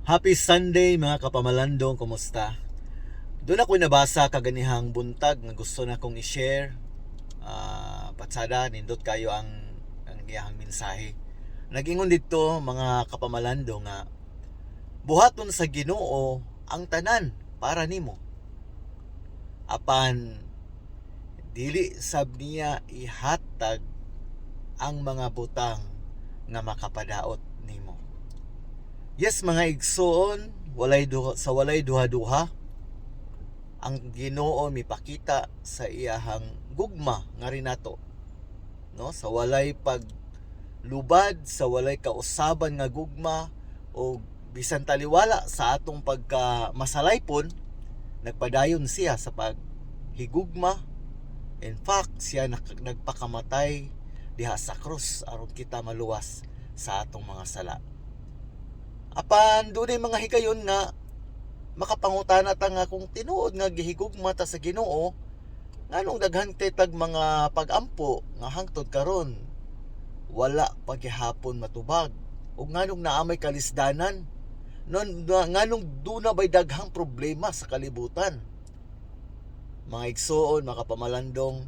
Happy Sunday, mga kapamalandong, kumusta? Doon ako nabasa kaganihang buntag nga gusto na kong i-share. Patsada, nindot kayo ang iyahang mensahe. Nagingon dito, mga kapamalandong, nga buhaton sa Ginoo ang tanan para nimo. Apan dili sab niya ihatag ang mga butang nga makapadaot nimo. Yes, mga igsoon, walay duha, sa walay duha-duha ang Ginoo mipakita sa iyahang gugma nga rinato. No, sa walay paglubad, sa walay kausaban nga gugma o bisan taliwala sa atong pagka masalaypon, nagpadayon siya sa paghigugma. In fact, siya nagpakamatay diha sa krus aron kita maluwas sa atong mga sala. Apan dunay mga higayon nga makapangutana ta nga kung tinuod nga gihigugma ta sa Ginoo, nganong daghan kay tag mga pagampo nga hangtod karon wala paghihapon matubag, ug nganong naa may kalisdanan non, nganong duna bay daghang problema sa kalibutan? Mga igsoon, mga kapamalandong,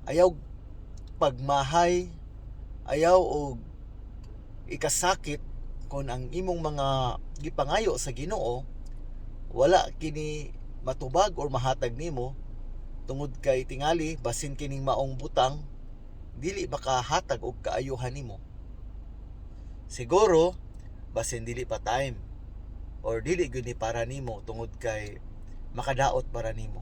ayaw pagmahay, ayaw og ikasakit kon ang imong mga gipangayo sa Ginoo wala kini matubag or mahatag nimo, tungod kay tingali basin kining maong butang dili makahatag og kaayuhan nimo. Siguro basin dili pa time or dili gyud ni para nimo tungod kay makadaot para nimo.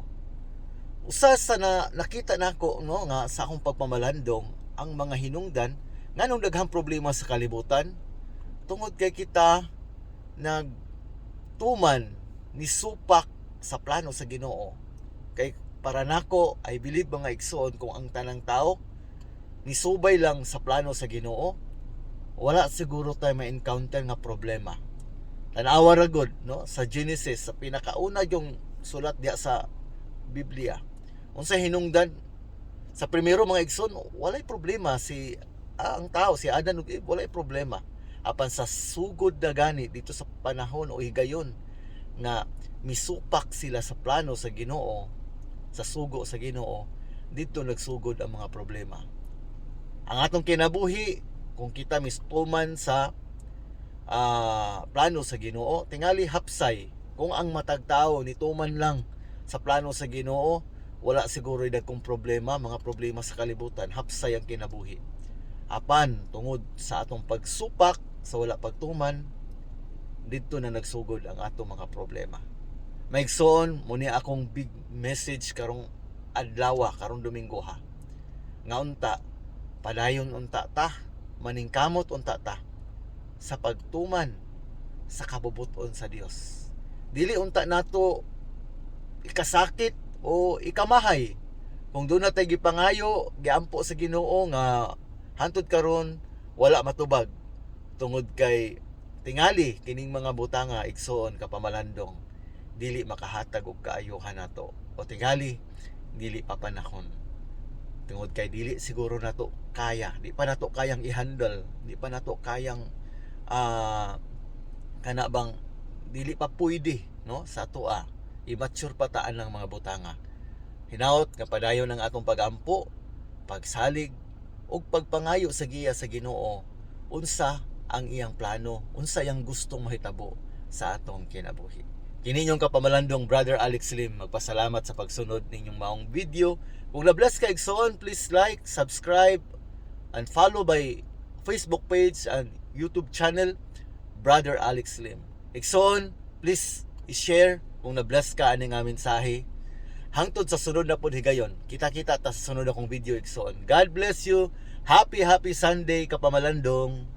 Usa sa na nakita nako, no, nga sa akong pagpamalandong ang mga hinungdan nganong daghang problema sa kalibutan, tungod kay kita nagtuman ni supak sa plano sa Ginoo. Kay para nako, I believe, mga igsoon, kung ang tanang tao nisubay lang sa plano sa Ginoo, wala siguro tayo ma-encounter nga problema. Tanawa ra gud, no, sa Genesis, sa pinakauna yung sulat diya sa Biblia. Unsa hinungdan sa primero, mga igsoon, walay problema si ang tao, si Adan ug Eve, walay problema. Apan sa sugod na gani dito sa panahon o higayon nga misupak sila sa plano sa Ginoo, sa sugo sa Ginoo, dito nagsugod ang mga problema. Ang atong kinabuhi, kung kita mistuman sa plano sa Ginoo, tingali hapsay. Kung ang matag tao nituman lang sa plano sa Ginoo, wala siguro dagkong problema, mga problema sa kalibutan, hapsay ang kinabuhi. Apan tungod sa atong pagsupak sa wala pagtuman, didto na nagsugod ang atong mga problema. Maigsoon, muni akong big message karong adlaw, karong Domingo ha. Nga unta, padayon unta ta, maningkamot unta ta sa pagtuman sa kabubuton sa Dios. Dili unta nato ikasakit o ikamahay kung doon na tayo gipangayo, giampo sa Ginoo nga hantod karon wala matubag, tungod kay tingali kining mga butanga, igsoon, kapamalandong, dili makahatag og kaayuhan nato o tingali dili pa panahon, tungod kay dili siguro nato kaya, di pa nato kayang i-handle, di pa nato kayang kana bang dili pa pwede, no, sa atoa, immature pa taan ng mga butanga. Hinaot nga padayon ang atong pagampo, pagsalig ug pagpangayo sa giya sa Ginoo unsa ang iyang plano, unsa iyang gustong mahitabo sa atong kinabuhi. Kini inyong kapamalandong Brother Alex Lim, magpasalamat sa pagsunod ninyong maong video. Kung na-bless ka, igsoon, please like, subscribe, and follow by Facebook page and YouTube channel, Brother Alex Lim. Igsoon, please i-share kung na-bless ka ani nga mensahe. Hangtod sa sunod na pud higayon. Kita-kita ta sa sunod akong video, igsoon. God bless you. Happy happy Sunday, kapamalandong.